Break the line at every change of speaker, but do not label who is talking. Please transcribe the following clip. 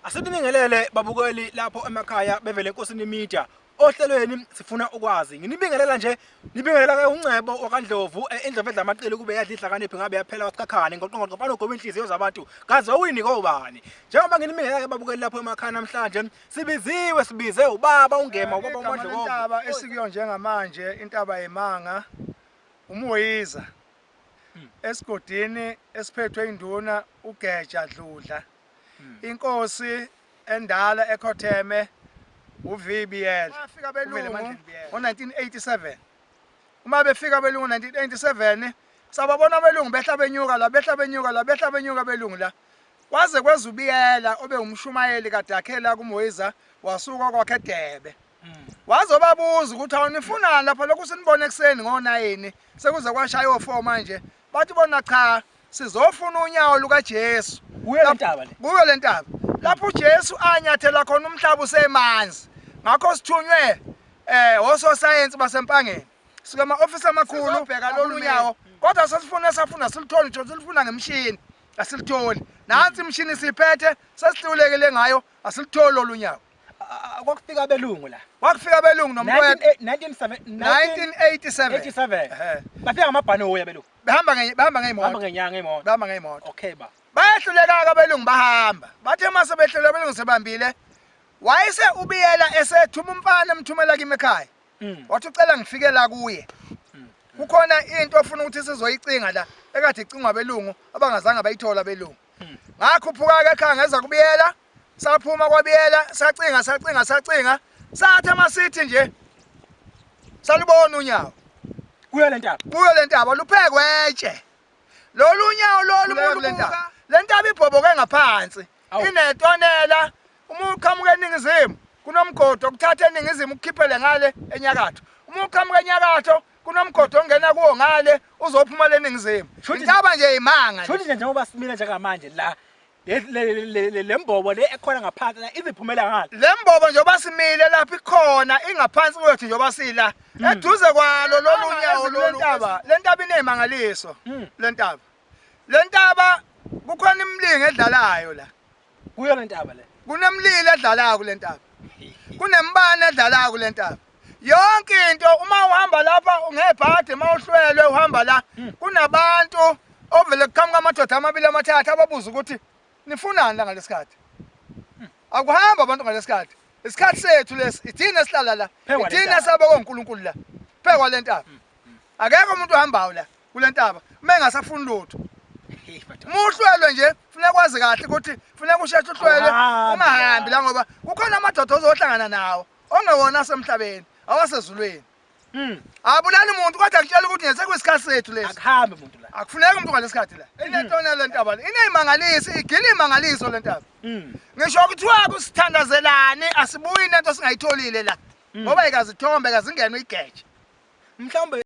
Asinibingelele babukeli lapho emakhaya bevele enkosini media ohlelweni sifuna ukwazi nginibingelela nje nibingelela ke uNcebo wakaNdlovu eh, indlovu edla amaqili kube yadla ihlakaniphi ngabe yaphela wasikhakhane ngoqongoqo mfana ugoba inhliziyo zabantu kaze wawini kobani njengoba nginibingelela ke babukeli lapho emakhaya namhlanje sibiziwe sibize ubaba uNgema ubaba
Igama
uMadlokovu
lentaba esikuyo njengamanje intaba yemanga umuyiza esigodini esiphethwe induna uGeja Dludla inkosi endala ekhotheme uVBL bafika belungu ngo-1987 uma befika belungu 1987 sababona abelungu behla benyuka la behla benyuka la behla benyuka belungu la kwaze kwezubiyela obe umshumayeli kade akhela kuMoyiza wasuka kwakhe eDebe wazobabuza ukuthi awunifunani lapha lokhu sinibone ekuseni ngo-9 sekuze kwashaya o-4 manje bathi bona cha sizofuna unyawo lukaJesu
Kuyo le ntaba le.
Kuyo le ntaba lapho uJesu anyathela khona umhlaba usemanzi ngakho sithunywe eh ososayensi basempangeni suka ama-ofisi amakhulu bheka lolu nyawo kodwa sesifuna safuna silithole nje silifuna ngemishini asilitholi nansi imishini siphethe sesihlulekile ngayo asilitholi lolu nyawo
Kwakufika abelungu la.
Kwakufika abelungu nomntwana
1987.
1987.
Bafika ngamabhanoyi abelungu.
Behamba nge behamba ngeyimoto.
Behamba ngenyanga imoto.
Behamba ngeyimoto.
Okay ba.
Bayehluleka-ke abelungu bahamba. Bathe uma sebehluleka abelungu sebambile wayese ubiyela esethuma umfana emthumela kimi ekhaya. Wathi ucela ngifike la kuye. Kukhona into ofuna ukuthi sizoyicinga la ekade icingwa abelungu abangazange bayithola abelungu. Ngakhuphuka-ke ekhaya ngeza kubiyela saphuma kwabiyela sacinga sacinga sacinga sathi amasithi nje salubona unyawo
kuyo le ntaba
kuyo le ntaba luphekwe etshe lolu unyawo lolu kule ntaba le ntaba ibhoboke ngaphansi inetonela uma uqhamuka eningizimu kunomgodi okuthatha eningizimu ukukhiphele ngale enyakatho uma uqhamuka enyakatho kunomgodi ongena kuwo ngale uzophuma le ningizimu intaba nje imanga
shuthi nje njengoba simile njengamanje la le mbobo le ekhona ngaphansi la iziphumela ngale
le mbobo njengoba simile lapha ikhona ingaphansi kwethu njengoba sila eduze kwalo lolu nyawo lolu ntaba le ntaba inemangaliso le ntaba le ntaba kukhona imilingo edlalayo la
kuyo le ntaba le
kunemlilo edlalayo kule ntaba kunembane edlalayo kule ntaba yonke into uma uhamba lapha ngebhadi uma uhlwelwe uhamba la kunabantu ovele kuqhamuka amadoda amabili amathathu ababuza ukuthi nifunani la ngalesikhathi akuhamba abantu ngalesikhathi isikhathi sethu lesi ithina esihlala la ithina sabekwe uNkulunkulu la phekwa le ntaba akekho umuntu ohambayo la kule ntaba uma engasafuni lutho uma uhlwelwe nje funeka kwazi kahle ukuthi funeka usheshe uhlwelwe ungahambi la ngoba kukhona amadoda ozohlangana nawo ongewona asemhlabeni awasezulwini Abulali umuntu kodwa ngitshela ukuthi nje sekuyisikhathi sethu lesi.
Akuhambi umuntu la.
Akufuneki umuntu ngalesikhathi la. Inetona le ntaba le. Ineyimangaliso, igila imangaliso le ntaba. Ngisho kuthiwa kusithandazelani asibuyi nento singayitholile la. Ngoba ikazithombe kazingene uyigeje.
Mhlawumbe